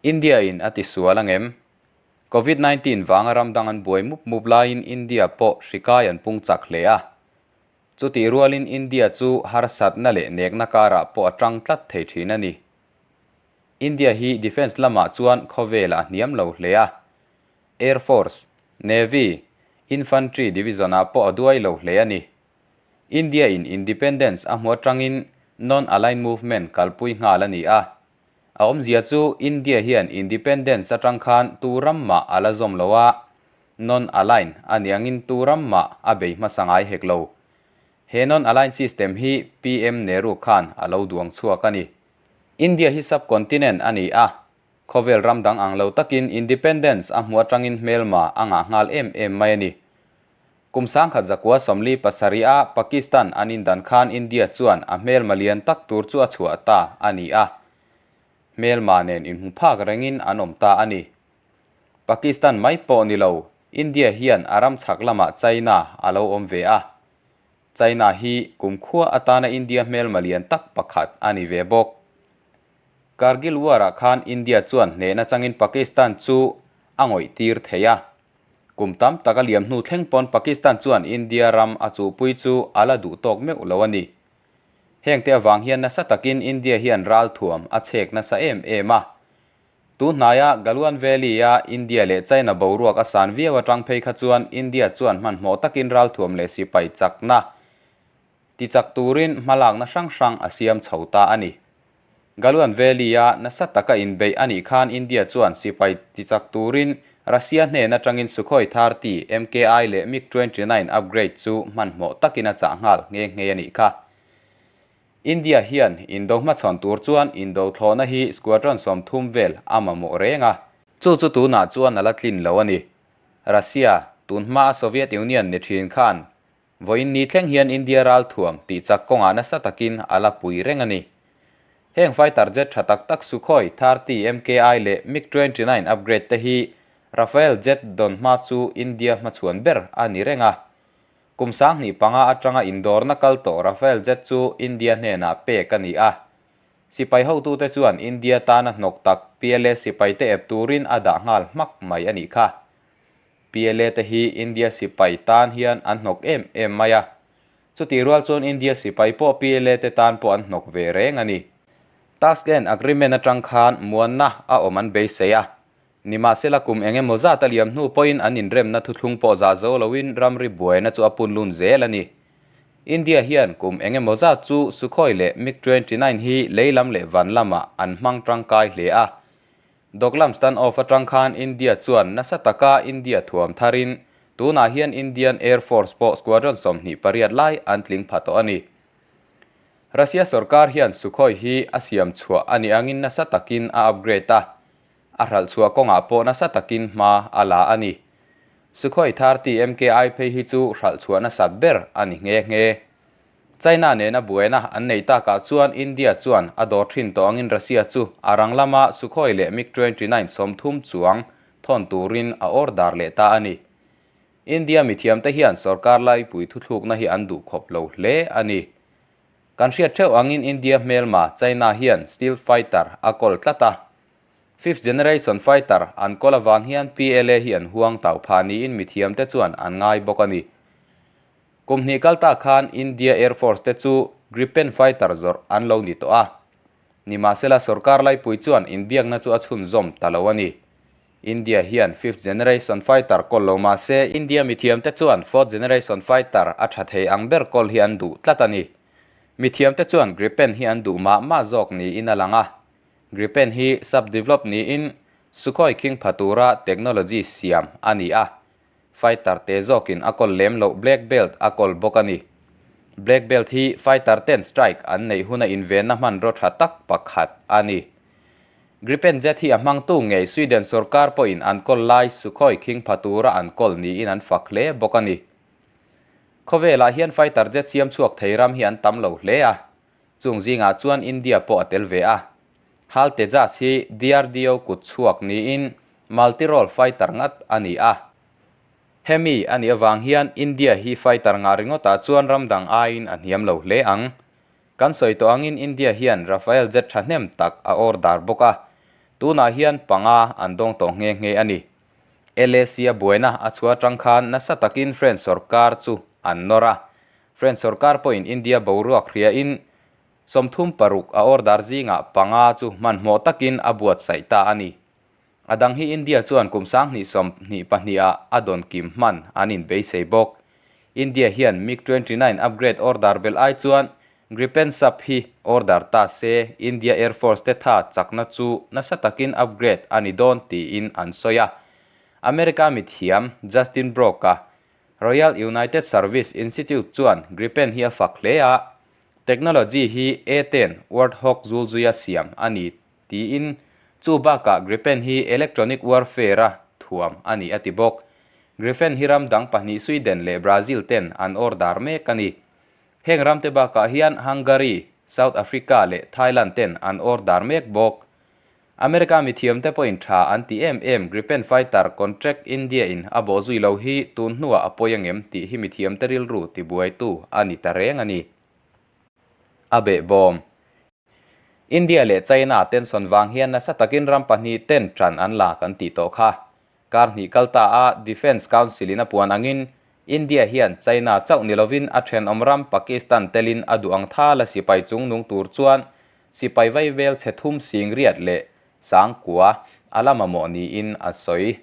India in a tisual angem? Covid 19 vanga ram dang an buai mup mup laiin India pawh hri kai an pung chak hle a. Chutih rualin India chu harsatna leh nekna karah pawh a tang tlat thei thin a ni. India hi defence lamah chuan khawvelah a hniam lo hle a. Air Force, Navy, Infantry Division-ah pawh a duai lo hle a ni. India in independence a hmu atangin Non-Aligned Movement kalpui nghal a ni a. A awmzia chu India hian independence atang khan tu ram mah a la zawm lo a, non-align a nih angin tu ram mah a bei hmasa ngai hek lo. He non-align system hi PM Nehru khan a lo duang chhuak a ni. India hi subcontinent a ni a, khawvel ram dang ang lo takin independence a hmuh atangin hmelma a ngah nghal em em mai a ni. Kum 1947 a Pakistan an indan khan India chuan a hmelma lian tak tur chu a chhuah ta a ni a, hmelma nen inhmu phak rengin an awm ta a ni. Pakistan mai pawh ni lo, India hian a ram chhak lamah China a lo awm ve a. China hi kumkhua atana India hmelma lian tak pakhat a ni ve bawk. Kargil War-ah khan India chuan hnehna changin Pakistan chu a ngawihtir thei a. Kum tam tak a liam hnu thleng pawn Pakistan chuan India ram a chuhpui chu a la duh tawk meuh lo a ni. Hengte avang hian nasa takin India hian ralthuam a chhek nasa em em a. Tu hnaia Galwan Valley-a India leh China boruak a san viau atang phei kha chuan India chuan hmanhmawh takin ralthuam leh sipai chakna Tichak turin hmalakna hrang hrang a siam chho ta a ni. Galwan Valley-a nasa taka inbeih a nih khan India chuan sipai tichak turin Russia hnen atangin Sukhoi 30 MKI leh MiG 29 upgrade chu hmanhmawh takin a chah nghal nghe nghe a nih kha. India hian indo hmachhawn tur chuan indo thlawhna hi squadron 30 vel a mamawh reng a. Chu chu tunah chuan a la tlin lo a ni. Russia, tun hmaa Soviet Union ni thin khan Vawiin ni thleng hian India ralthuam tih chak kawngah nasa takin a la pui reng a ni. Heng fighter jet tha tak tak Sukhoi 30 MKI leh MiG 29 upgrade te hi Rafale jet dawn hma chu India hmachhuan ber a ni reng a. Kum 25 atanga indawrna kal tawh Rafale jet chu India hnenah pek a ni a. Sipai hotute chuan India tana hnawk tak PLA sipaite ep turin a dah nghal hmak mai a nih kha. PLA te hi India sipai tan hian an hnawk em em mai a. Chutih rual chuan India sipai pawh PLA te tan pawh an hnawk ve reng a ni. Tashkent Agreement atang khan muanna a awm an beisei a. Nimahsela kum eng emaw zat a liam hnu pawhin an inremna thuthlung pawh zah zo loin ramri buaina chu a pun lun zel a ni. India hian kum eng emaw zat chu Sukhoi leh MiG 29 hi lei lam leh van lamah an hmang tangkai hle a. Doklam stand-off atang khan India chuan nasa taka India thuam tharin tunah hian Indian Air Force pawh squadron 28 lai an tling pha tawh a ni. Russia sorkar hian Sukhoi hi a siam chhuah a nih angin nasa takin a upgrade a, a hralh chhuah kawngah pawh nasa takin hma a la a ni. Sukhoi 30 MKI phei hi chu hralh chhuah nasat ber a ni nghe nghe. China nena buaina an nei takah chuan India chuan a dawr thin tawh angin Russia chu a rang lama Sukhoi leh MiG 29 30 chuang thawn turin a order leh ta a ni. India mithiamte hian sorkar laipui thuthlukna hi an duh khawp lo hle a ni. Kan hriat theuh angin India hmelma China hian stealth fighter a kawl tlat a. Fifth generation fighter an kawl avang hian PLA hi an huang tau phah niin mithiamte chuan an ngai bawk a ni. Kum hnih kal ta khan India Air Force te chu Gripen fighter zawrh an lo ni tawh a. Nimahsela sorkar laipui chuan inbiakna chu a chhunzawm ta lo a ni. India hian fifth generation fighter kawl lo mah se India mithiamte chuan fourth generation fighter a tha thei ang ber kawl hi an duh tlat a ni. Mithiamte chuan Gripen hi an duh mah mah zawk niin a lang a. Gripen hi sub-develop niin Sukhoi khing pha tura technology siam a ni a. Fighter te zawkin a kawl lem loh Black Belt a kawl bawk a ni. Black Belt hi fighter ten strike an neih huna invenna hmanraw tha tak pakhat a ni. Gripen jet hi a hmangtu ngei Sweden sorkar pawhin an kawl lai Sukhoi khing pha tura an kawl niin an fak hle bawk a ni. Khawvelah hian fighter jet siam chhuak thei ram hi an tam lo hle a, chung zingah chuan India pawh a tel ve a. Hal Tejas hi DRDO kut chhuak niin multi-role fighter ngat a ni a. Hemi a nih avang hian India hi fighter ngah ringawtah chuan ram dang aiin a hniam lo hle ang. Kan sawi tawh angin India hian Rafale jet thahnem tak a order bawk a. Tunah hian panga an dawng tawh nghe nghe a ni. LAC-a buaina a chhuah atang khan nasa takin French sorkar chu an nawr a. French sorkar pawhin India boruak hriain 36 a order zingah panga chu hmanhmawh takin a buatsaih ta a ni. A dang hi India chuan kum 2022 ah a dawn kim hman an inbeisei bawk. India hian MiG 29 upgrade order belh ai chuan Gripen sub hi order ta se India Air Force te tha chakna chu nasa takin upgrade a ni dawn tiin an sawi a. America mithiam Justin Brock-a Royal United Service Institute chuan Gripen hi a fak hle a, technology hi A-ten Warthog zulzuia siam a ni tiin chu bakah Gripen hi electronic warfare-a thuam a ni a ti bawk. Gripen hi ram dang pahnih Sweden leh Brazil ten an order mek a ni. Heng ramte bakah hian Hungary, South Africa leh Thailand ten an order mek bawk. America mithiamte pawhin tha an ti em em Gripen fighter contract India in a bawh zui lo hi tun hnuah a pawi angem tih hi mithiamte rilru tibuaitu a ni ta reng a ni. A behbawm. India leh China tension vang hian nasa takin ram pahnih ten tan an la kan tih tawh kha. Kar hnih kal ta a Defence Council in a puan angin India hian China chauh ni lovin a thenawm ram Pakistan telin a duh ang thal a sipai chung nung tur chuan sipai vaivel chhe thum sing riat leh sang kua a la mamawh niin a sawi.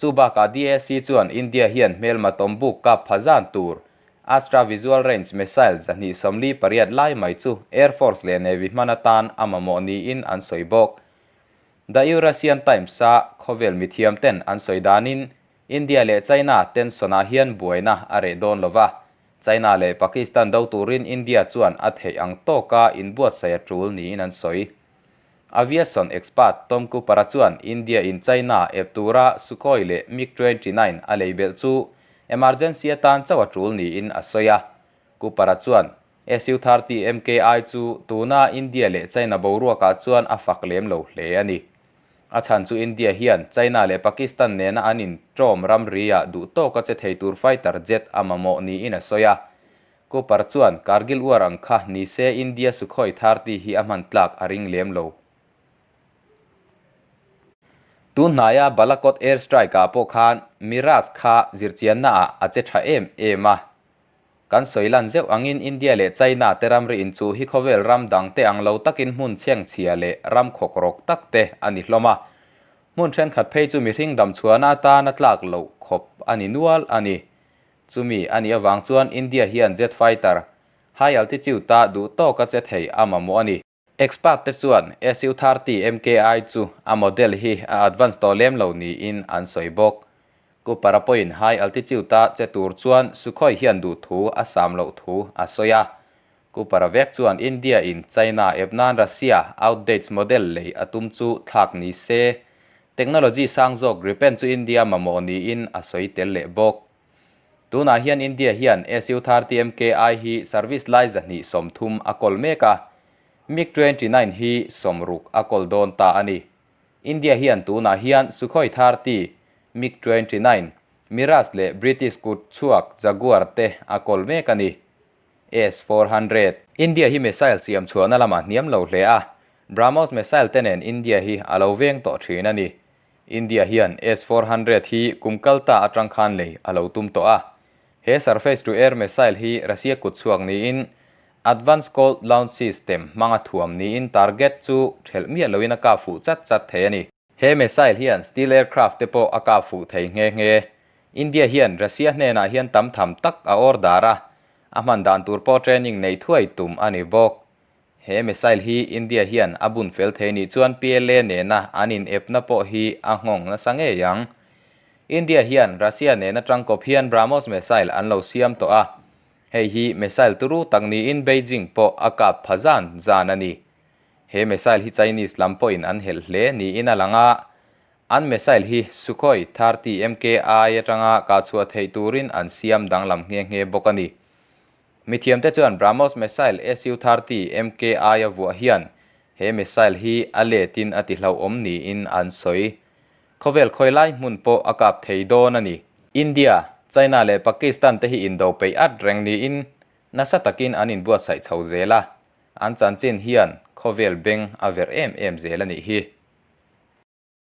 Chu bakah DAC chuan India hian hmelma tawm buk kap pha zan tur Astra Visual Range Missile 248 lai mai chu Air Force leh Navy hman atan a mamawh niin an sawi bawk. The Eurasian Times-a khawvel mithiam ten an sawi danin India leh China tension-ah hian buaina a reh dawn lo va, China leh Pakistan do turin India chuan a theih ang tawka inbuatsaih a tul niin an sawi. Aviation expert Tom Cooper-a chuan India-in China ep tura Sukhoi leh MiG 29 a lei belh chu emergency atan chauh a tul niin a sawi a. Cooper-a chuan SU-30 MKI chu tuna India leh China boruakah chuan a fak lem lo hle a ni. A chhan chu India hian China leh Pakistan nena an inṭawm ramri-ah duh tawka che thei tur fighter jet a mamawh niin a sawi a. Cooper chuan Kargil War ang kha ni se India Sukhoi 30 hi a hman tlak a ring lem lo. Tun hnaia Balakot air strike-ah pawh khan Mirage kha zirchiannaah a che ṭha em em a. Kan sawi lan zeuh angin India leh China te ramri inchuh hi khawvel ram dang te ang lo takin hmun chhengchhia leh ram khawk rawk tak te a ni hlawm a. Hmun thenkhat phei chu mihring damchhuahna atana tlak loh khawp a ni nual a ni. Chumi a nih avang chuan India hian jet fighter, high altitude-a duh tawka che thei a mamawh a ni. Expert te chuan SU-30 MKI chu a model hi a advance tawh lem lo niin an sawi bawk. Cooper-a pawhin high altitude-a che tur chuan Sukhoi hian duh thu a sam loh thu a sawi a. Cooper-a vek chuan India-in China ep nan Russia outdates model lei a tum chu thlak ni se, technology sang zawk Gripen chu India mamawh niin a sawi tel leh bawk. Tunah hian India hian SU-30 MKI hi service lai 230 a kawl mek a, MiG 29 hi 60 a kawl dawn ta a ni. India hian tunah hian Sukhoi 30, MiG 29, Mirage leh British kut chhuak Jaguar te a kawl mek a ni. S-400. India hi missile siam chhuahna lamah hniam lo hle a, BrahMos missile te nen India hi a lo veng tawh thin a ni. India hian S-400 hi kum kal ta atang khan lei a lo tum tawh a. He surface to air missile hi Russia kut chhuak niin Advanced Cold Launch System hmanga thuam niin target chu thelh miah loin a kap fuh chat chat thei a ni. He missile hian steel aircraft te pawh a kap fuh thei nghe nghe. India hian Russia hnenah hian tam tham tak a order a, a hman dan tur pawh training nei thuai tum a ni bawk. He missile hi India hian a bun fel thei nih chuan PLA nena an in epna pawh hi a nghawng nasa ngei ang. India hian Russia nena tangkawp hian BrahMos missile an lo siam tawh a, hei hi missile turu tak niin Beijing pawh a kap pha zan zan a ni. He missile hi Chinese lam pawhin an helh hle niin a lang a, an missile hi Sukhoi 30 MKI atanga kahchhuah theih turin an siam danglam nghe nghe bawk a ni. Mithiamte chuan BrahMos missile SU-30 MKI a vuah hian he missile hi a letin a tihlauhawm niin an sawi. Khawvel khawi lai hmun pawh a kap thei dawn a ni. India, China leh Pakistan te hi indo peih at reng niin nasa takin an inbuatsaih chho zel a, an chanchin hian khawvel beng a verh em em zel a nih hi.